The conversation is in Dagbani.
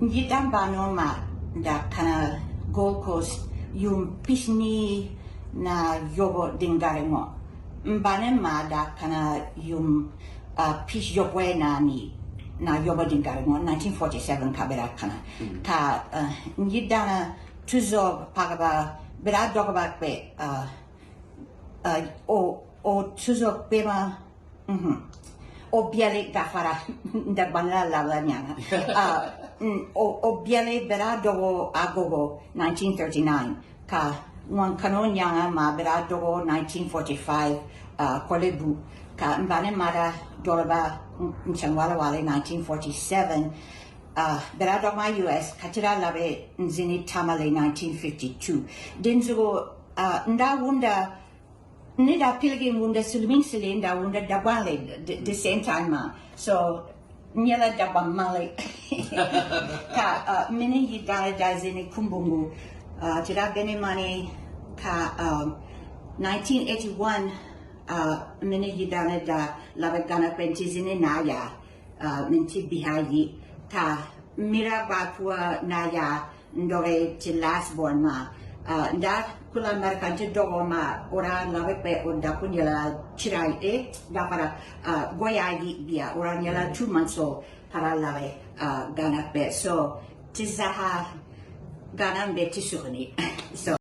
N yidambano maa daa kana Gold Coast yuun pihinii na yobu din gari ŋɔ. M banim maa daa kana yuun pishiyopɔi na anii na yobu din gari ŋɔ, 1947 ka bɛ daa kana. Ka n yidana tuzo paɣiba bɛ daa dɔɣi ba kpe o tuzo kpema O biɛli gafara n Dagbanla labila nyaaŋa. O biɛli bɛ daa dɔɣi o Agogo 1939 ka ŋun kani o nyaaŋa maa bɛ daa dɔɣi o 1945 Korle-Bu ka m ba ni ma daa dɔri ba n-chaŋ Walewale 1947. Bɛ daa dɔɣi ma US ka ti daa labi n-zini Tamale 1952. Dinzuɣu n daa wumda N ni daa piligi n wumda silimiinsili n daa wumda Dagbanli di same time maa so n nyɛla Dagbaŋ maŋli ka m mini n yidana daa zini Kumbungu ti daa be nimani ka 1981 m mini n yidana daa labi Ghana kpe nti zini Naayaa mini ti bihi ayi ka m mi daa gbaai pua Naayaa N-dɔɣi ti last born maa. N daa kuli America nti dɔɣi o maa, o daa labi kpe o daa kuli nyɛla chira ayi, eh, gafara, goya ayi bia, o daa nyɛla 2 months old ka daa labi Ghana kpe. So ti zaaha Ghana m-be ti suhu ni. So.